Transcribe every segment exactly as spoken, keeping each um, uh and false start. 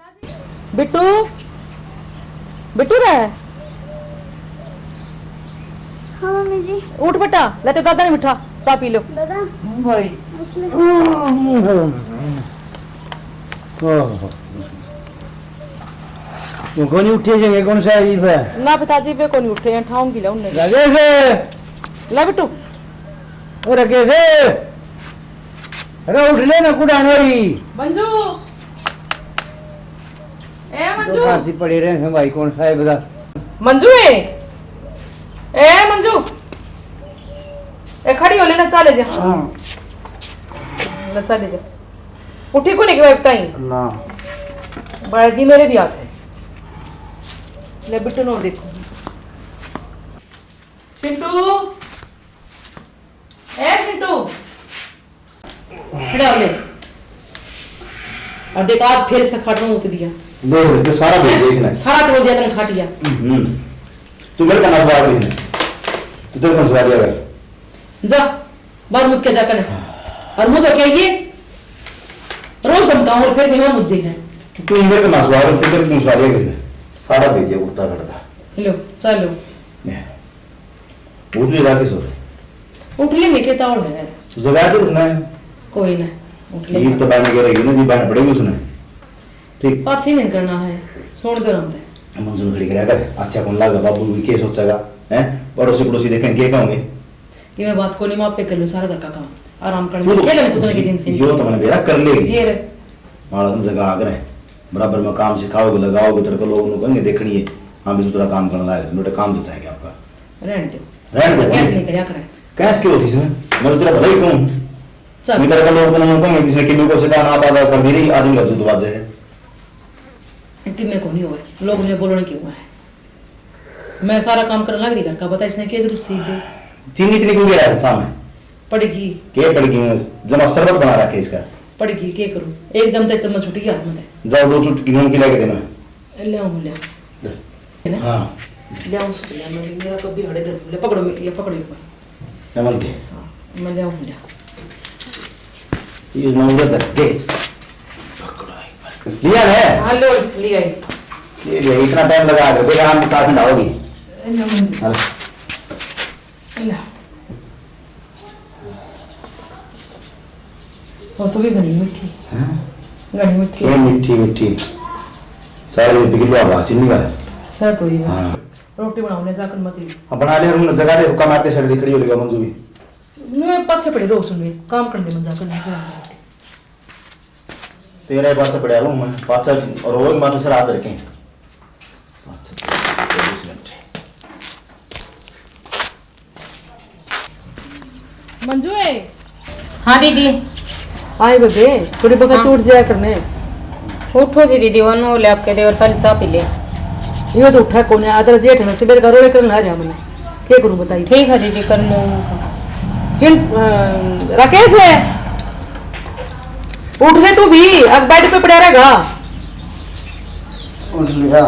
बिट्टू, बिट्टू रे। हाँ मम्मी जी। उठ बेटा, ले तो दादा ने उठा, चाय पी लो। दादा। भाई। उठ ले। ओहो। वो कौन उठे जाएंगे, कौन सा अजीब है? ना पिताजी, वे कौन उठे हैं, ठाऊंगी ले उन्हें। राजेश। ले बिट्टू। ओ राजेश। अरे उठ ले ना, कुड़ान हो रही। मंजू। ए मंजू। तो भारती पड़े रहे हैं भाई, कौन सा है बता। मंजू ए। ए मंजू। ए खड़ी हो लेना, चले जा। हाँ। ले चले जा। उठी को नहीं भाई बताई। ना। बाल्टी मेरे भी हाथ है। ले बिट्टू नो देखो। चिंटू। ए चिंटू। खड़ा हो ले। और देख, आज फिर से खाट में उत दिया। देख, ये सारा भेज दिया इसने। सारा चलो दिया तने खाटिया। हम्म। तू मेरे का नजवा कर इसने। तू तेरे का नजवा दिया कर। जा, बाहर मुझ के जा कने। और मुझ के ये रोज धमकाऊं और फिर भी मैं मुद्दे है। तू मेरे का नजवा कर, फिर तेरे को नजवा दिया किसने? सारा भेज दिया उठता खड़ता। लो, चलो। ले। उठ ले राकेश और। उठ ले, मैं के तावड़ है। जगा के उठना है। कोई ना, उठ ले। नींद तो बाने के रहेगी ना जी, बाने पड़ेगी उसने। ठीक। पाछे नहीं करना है, छोड़ दे हम पे। मंजू खड़ी करया कर, अच्छा कौन लागा, बाबू भी के सोचेगा, हैं? पड़ोसी पड़ोसी देखें, के कहोगे? ये मैं बात को नहीं, मैं आप पे कर लूँ सारा घर का काम, आराम कर तू लूँ। तो खेलन कूदने के दिन से। यो तो मैंने बेरा कर लेगी। ये रे। माड़ा तुम जगह आ करे, बराबर में काम सिखाओगे, लगाओगे, तेरे को लोग नु कहेंगे, देखनी है, हाँ भी सुथरा काम करने लायक, बेटा काम जैसा है क्या आपका? रहने दो। रहने दो। कैसे नहीं करया करे? कैसे की होती इसमें? मैं तो तेरा भला ही कहूँ। चल। नहीं, तेरे को लोग तो ना कहेंगे, इसने किमी को सिखाना आता था, कर दी रही, आज इनका जूत बाजे है। किमे को नहीं हुआ, लोग ने बोलने क्यों है? मैं सारा काम करने लग रही घर का, बता इसने क्या जरूरत थी बे? चीनी इतनी क्यों गिरा है चाह में? पड़गी। के पड़गी हूँ? जमा शरबत बना रखे इसका। पड़गी, के करूँ? एकदम ते चम्मच छूट गई हाथ में ते। जाओ, दो चुटकी नून की लेके देना। ले आऊँ, ले आऊँ। ले। है ना? हाँ। ले आऊँ, उसको ले आऊँ, मैं, मेरा कभी हड़े घर, ले पकड़ो, ये पकड़ो एक बार। नमन के। हाँ, मैं ले आऊँ, ले आऊँ। ये नंबर धर दे। लिया है? हाँ, लो, ले आई। ये ले, इतना टाइम लगा दे, तेरे आराम के साथ में डालोगी। ले आऊँ। हाँ। ले। वो तो भी घणी मीठी। हाँ? घणी मीठी। ये मीठी, मीठी। सारे बिगलवा बासी नहीं गा। सर कोई बात। हाँ। रोटी बनाओ, ले जाकर मत ही। अब बना ले, रूम जगह दे, हुक्का मारते सड़ दे, खड़ी हो लेगा मंजू भी। मैं पाछे पड़े रहो, सुन, काम करने में जाकर नहीं करा। तेरा ही पाछे पड़ा हूँ मैं, पाछे रोज माथे सर हाथ रखे। अच्छा, चौबीस घंटे। मंजू ए। हाँ दीदी। आए बबे, थोड़ी बहुत हाँ। उठ जाया करने। उठो जी दीदी, वो नो ले आपके देवर पहले चाय पी ले। यो तो उठा कोने, आदर जेठ ने सवेर का रोले करना आ रहा मने। के करूं बताइए? ठीक है दीदी, कर लो उनका। चिन-, अ, राकेश है, उठ ले तू भी, अब बेड पे पड़ा रहेगा। उठ लिया।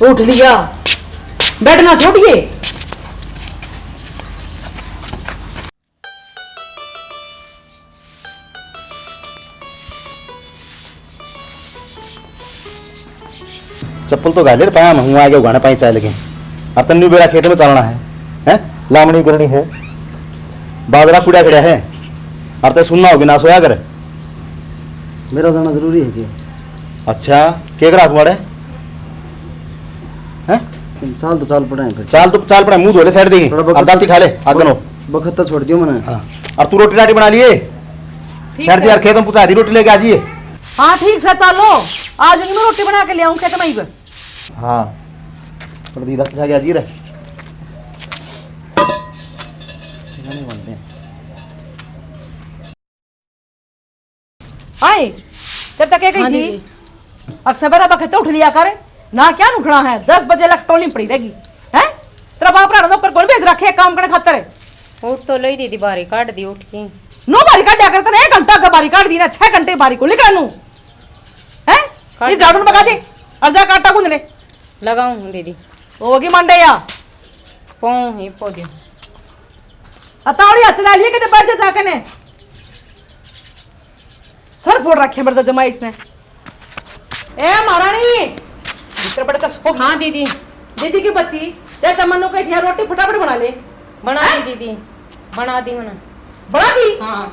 उठ लिया, बेड ना छोड़िए। चप्पल तो घाले पाया मैं, हूँ आगे उगाने पाई चाय लगे। अब तन्नू बेरा खेत में चलना है, हैं? लामणी करनी है, बाजरा कुड़ा खड़ा है, अब तै सुनना होगी ना सोया कर। मेरा जाना जरूरी है क्या? अच्छा, के करा तुम्हारे? हैं? चाल तो चाल पड़े हैं फिर। चाल तो चाल पड़े, मुंह धो ले साइड देखी। थोड़ा बखत अब दाती खा ले, आगन हो। बखत तो छोड़ दियो मैंने। हाँ। और तू रोटी राटी बना लिए? ठीक साइड है। यार खेत में पहुंचा दी, रोटी लेके आ जाइए। हाँ, ठीक से चालो। आज नहीं मैं रोटी बना के ले आऊँ खेत में ही। हाँ। थोड़ी दस खा के आ जाइए रे। नहीं बनते हैं। आए, तेरे तक क्या कही हाँ थी? दीदी। अक सवेरा बखत उठ लिया कर, ना क्या उठना है, दस बजे लक टोली पड़ी रहेगी, हैं? तेरा बाप राणा नौकर कौन भेज रखे है काम करने खातर? उठ तो लई दीदी, बारी काट दी उठ की। नो बारी काट दिया कर, तने एक घंटा का बारी काट दी ना, छह घंटे बारी को लिखा नू, हैं? काट ये झाड़ू दी। पका दे, और जा आटा गूंद ले। लगाऊं हूँ दीदी। होगी मंडे या? पाऊँ ही पौधे। अतावड़ी हाथ चला लिए किते बैठ जा जाके ने। सर फोड़ रखे बरदा जमाई इसने। ए महारानी, भीतर पड़ के सो। हाँ दीदी। दीदी की बच्ची, ते तमन्नू कही थी रोटी फटाफट बना ले। बना दी दीदी, बना दी मैंने। बना दी? हाँ।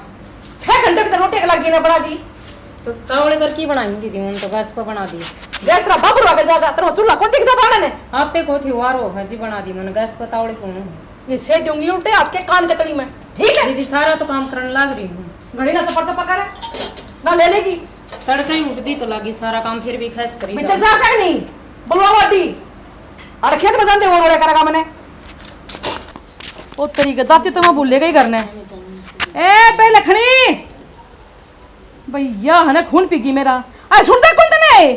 छह घंटे की तो रोटी लगी ना बना दी। तो तावले करके ही बनाई दीदी, मैंने तो गैस पर बना दी। गैस तेरा बाबू रहा जाएगा, तेरा चूल्हा कौन दिखता बाड़ा ने? आप पे को थी वार होगा जी, बना दी मैंने गैस पर, तावले कौन है? ये छेद दूंगी उल्टे हाथ के कान के तली में, ठीक है? दीदी, सारा तो काम करने लाग रही हूँ। घड़ी ना चपर चपर करे, ना ले लेगी। तड़के ही उठती तो लागी सारा काम, फिर भी खैस करी भीतर जाओ। जा सक नहीं, बुलवा वाटी। अड़ खेत में जानते वो रोड़ा करेगा मैंने। ओ तेरी के दाती तो मैं भूले गई घर ने। ए बे लखनी, भैया, हने खून पी गई मेरा। आ, सुनता कौन तने?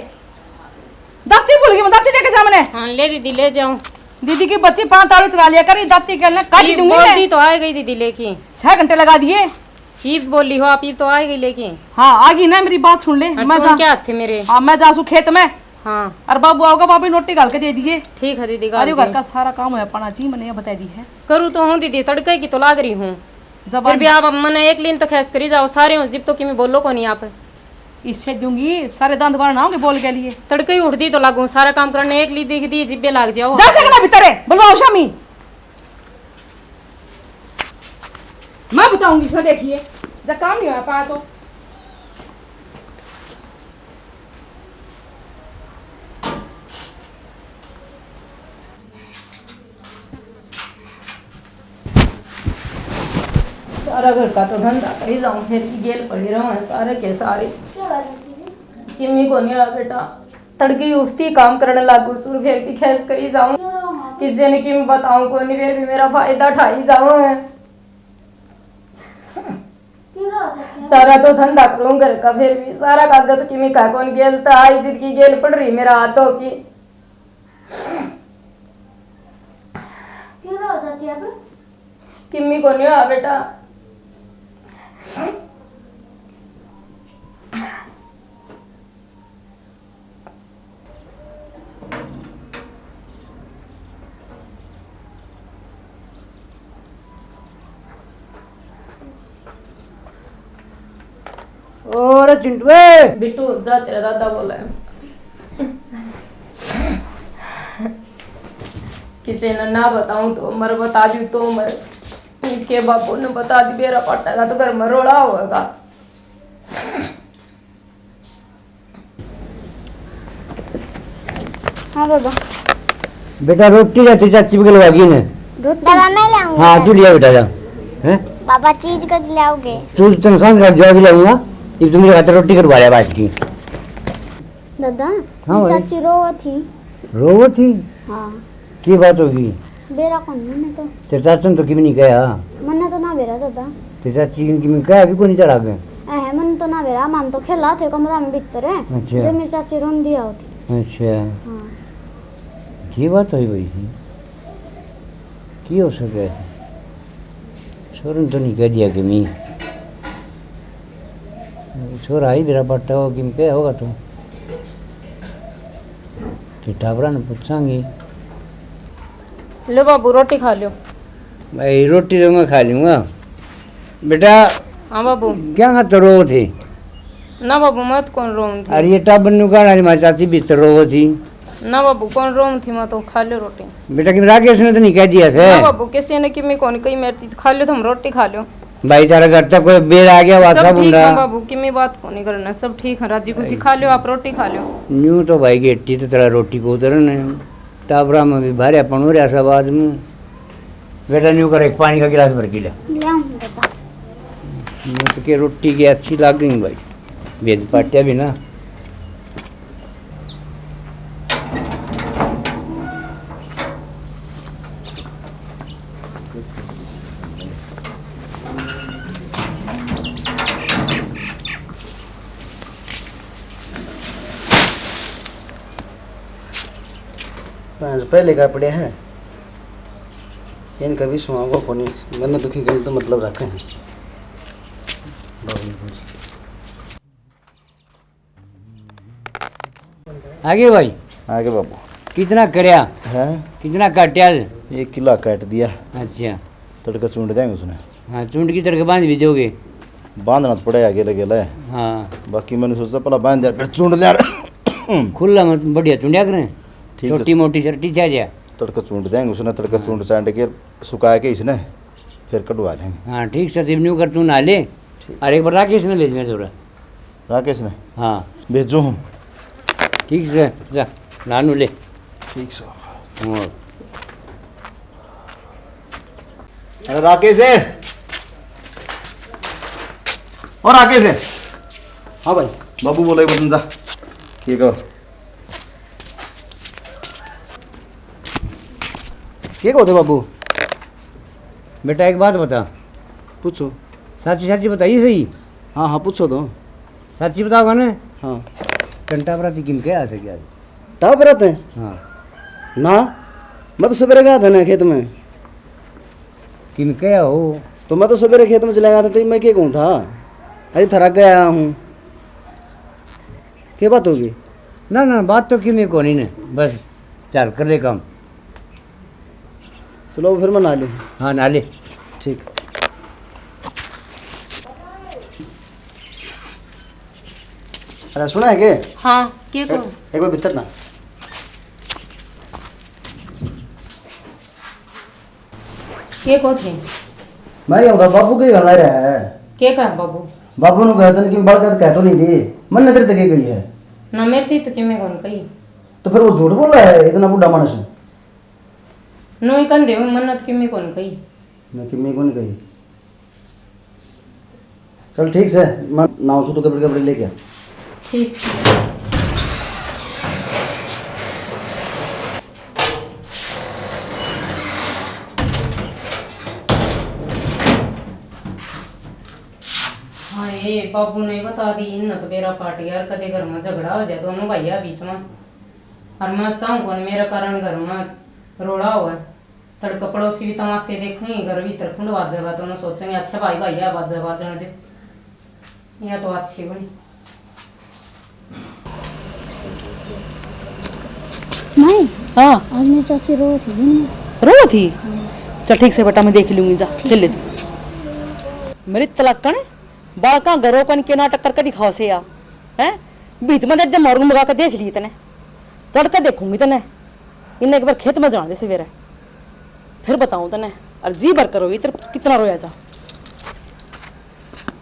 दाती भूल गई, मैं दाती लेके जा मने। हाँ, ले दीदी, ले जाऊं। दीदी की बच्ची पांच ताली चला लिया कर, ये दाती के ना काटी ये दूंगी बोल मैं। दी तो आ गई दीदी लेके। छह घंटे लगा दिए। ईब बोली हो आप, ईब तो आ गई लेके। हाँ, आ गई ना, मेरी बात सुन ले। और मैं फोन जा क्या हाथ थे मेरे? हाँ, मैं जा सू खेत में। हाँ। और बाबू आओगा, बाबू ने रोटी घाल के दे दिए। ठीक है दीदी, घाल अरे घर दी। का सारा काम है अपना जी, मैंने ये बता दी है। करूँ तो हूँ दीदी, तड़के की तो लाग रही हूँ। जब फिर भी आप मने एक लीन तो खैस करी जाओ, सारे हो जिब तो किमे बोलो को नहीं आप। इससे दूंगी, सारे दांत बाहर ना होंगे बोल के लिए। तड़के ही उठती तो लागू, सारा काम करने एक ली दिख दी, जिब्बे लाग जाओ। जा सकना भीतर है, बुलवाओ शामी। मैं बताऊंगी इसे, देखिए, जब काम नहीं हो पाया तो। सारा घर का तो धंधा करी जाऊं, फिर भी गेल पड़ी रहूं, सारे के सारे। क्या बात है दीदी? किमी को नहीं रहा बेटा, तड़के ही उठती काम करने लागू, सुर फिर भी खैस करी जाऊं। क्यों रो माँ? किसी ने किमी बताऊं को नहीं, फिर भी मेरा फायदा ठाई जाऊं है। क्यों रो सकते हैं? सारा तो धंधा करूं घर का, फिर भी सारा कागज किमी का कौन गेलता आई, जिंदगी गेल पड़ रही मेरा हाथों की। क्यों रो चाची अब? किम्मी कोनी होया बेटा। और चिंटुए। बिट्टू, जा, तेरा दादा बोला है। किसी ने ना बताऊं तो मर, बता दी तो मर। इनके बापू ने बता दी, बेरा पाटा का तो घर में रोला होगा। हाँ दादा। बेटा, रोटी रहती चाची भी गलवा गई ने। रोटी? दादा, मैं ले आऊंगा। हाँ, तू लिया बेटा, जा। हैं? पापा, चीज कद ले आओगे? तू तनख्वाह कर जवाब ले आऊंगा। ये तू मेरे खातर रोटी करवा ले बात की। दादा, हाँ भाई। चाची रोवत थी। रोवत थी? हाँ। की बात होगी? बेरा कोनी मन्ने तो। ते चाचन तो किम नहीं कहा? मन्ने तो ना बेरा दादा। ते चाची किम कहा भी कोनी चढ़ा गए? ऐ, मन्ने तो ना बेरा, मन तो खेला थे कमरा में भीतर है। अच्छा। जब मेरी चाची रोंदी आओ थी। अच्छा। हाँ। की बात हुई भाई? की हो सके? छोरन तो नहीं कह दिया कि मी छोरा ही बेरा पाटा हो, किम पे होगा तो। तो टाबरा ने पूछांगे। लो बाबू, रोटी खा लो। भाई, रोटी तो मैं खा लूंगा। बेटा, हाँ बाबू। क्या खातर रो थे? ना बाबू, मैं तो कौन रोऊं थी। अरे, ये टाबर नु कहना, हमारी चाची भीतर रो थी। ना बाबू, कौन रोऊं थी, मैं तो खा लो रोटी। बेटा, कि राकेश ने तो नहीं कह दिया था? ना बाबू, किसी ने किमी कौन कही, मेरी तो खा लो, तुम रोटी खा लो। भाई, तेरा घर तक कोई बेर आ गया, वासा सब ठीक बुंडा। है बाबू, किमी बात को नहीं करना, सब ठीक है, राजी खुशी खा लो, आप रोटी खा लो। न्यू तो भाई, गेटी तो तेरा रोटी को उधर ने। टाबरा में भी भारे अपन हो रहा सब आदमी। बेटा, न्यू कर, एक पानी का गिलास भर के ले। ले आऊं बेटा। न्यू तो के रोटी की अच्छी लाग गई भाई, भेद पाटिया भी ना। पहले का पड़े हैं, इनका भी सुहांगो कोनी। मैंने दुखी करने तो मतलब रखे हैं। आगे भाई। आगे बाबू। कितना करया? हैं? कितना काट्या? एक किला काट दिया। अच्छा। तड़का चूंड देंगे उसने। हाँ, चूंड की तड़के बांध भी दोगे? बांधना तो पड़ेगा गेले गेले। हाँ। बाकी मैंने सोचा पहला बांध दिया, फिर चूंड लिया। हम्म। खुला मत, बढ़िया चुंडिया करें। ठीक से। छोटी मोटी शर्टी जा जा। तड़के चूंड देंगे उसने, तड़के चूंड चांड के सुखा के इसने फिर कटवा लेंगे। हाँ, ठीक से, न्यू कर तू नहा ले। ठीक। और एक बार राकेश ने भेजना थोड़ा। राकेश ने? हाँ। भेजो हूँ। ठीक से, जा, नहा नू ले। ठीक से। हाँ। अरे राकेश है? और राकेश है? हाँ भाई। बाबू बोला एक बटन जा। ये कहो। के कहो थे बाबू? बेटा, एक बात बता। पूछो। साची साची बताइए सही। हाँ, हाँ, पूछो तो। साची बताओगा ना? हाँ। तन टापरा थी किम क्या आ सके आज? टापरा थे? हाँ। ना, मैं तो सवेरे गया था ना खेत में। किम क्या हो? तो मैं तो सवेरे खेत में चला गया था, तो मैं क्या कहूँ था? अरे, थरा गया हूँ। क्या बात होगी? ना, ना, बात तो किम कोनी ने, बस चल कर ले काम। चलो, फिर मैं नहा लूँ। हाँ, नहा ले। ठीक। अरे, सुना है के? हाँ, के एक, कहो? एक बार भीतर ना। के कहो थे? मैं ये होता बाबू के घर रहा है। के कहा बाबू? बाबू ने कहा तन कि बालका तो कह तो नहीं दी, मन नजर तक गई है। ना, मेरे ते तो किमे कौन कही। तो फिर वो झूठ बोल रहा है, इतना बूढ़ा मानस है। नो ही कंधे में मन्नत किमी कौन कही। मैं किमी कौन कही। चल ठीक से, मैं नाव सू तो कपड़े कपड़े लेके आ। ठीक से। हाँ, ये बाबू ने बता दी, इन तो बेरा पाट गया, कदे घर में झगड़ा हो जाए दोनों भाइया बीच में। और मैं चाहूँ कौन मेरे कारण घर में रोड़ा हो। तड़के पड़ोसी भी तमाशे देखेंगे, घर भीतर खुंड बाजेगा तो उन्हें सोचेंगे, "अच्छा भाई, भाई आ बाजा बाजण दे।" यह तो अच्छी बनी। माई, हाँ। आज मेरी चाची रो थी दिन में। रो थी? चल ठीक से बेटा, मैं देख लूंगी, जा ठीक खेल ले से। तू। मेरी तलक्कन, बालका घरों कन के नाटक करके दिखाओ से या, हैं? भीत में दे दे मारूंगी, मगा के देख ली तने। तड़के देखूंगी तने। इन्हें एक बार खेत में जान दे सवेरे, फिर बताऊं तने। और जी भर करो इतर कितना रोया जा।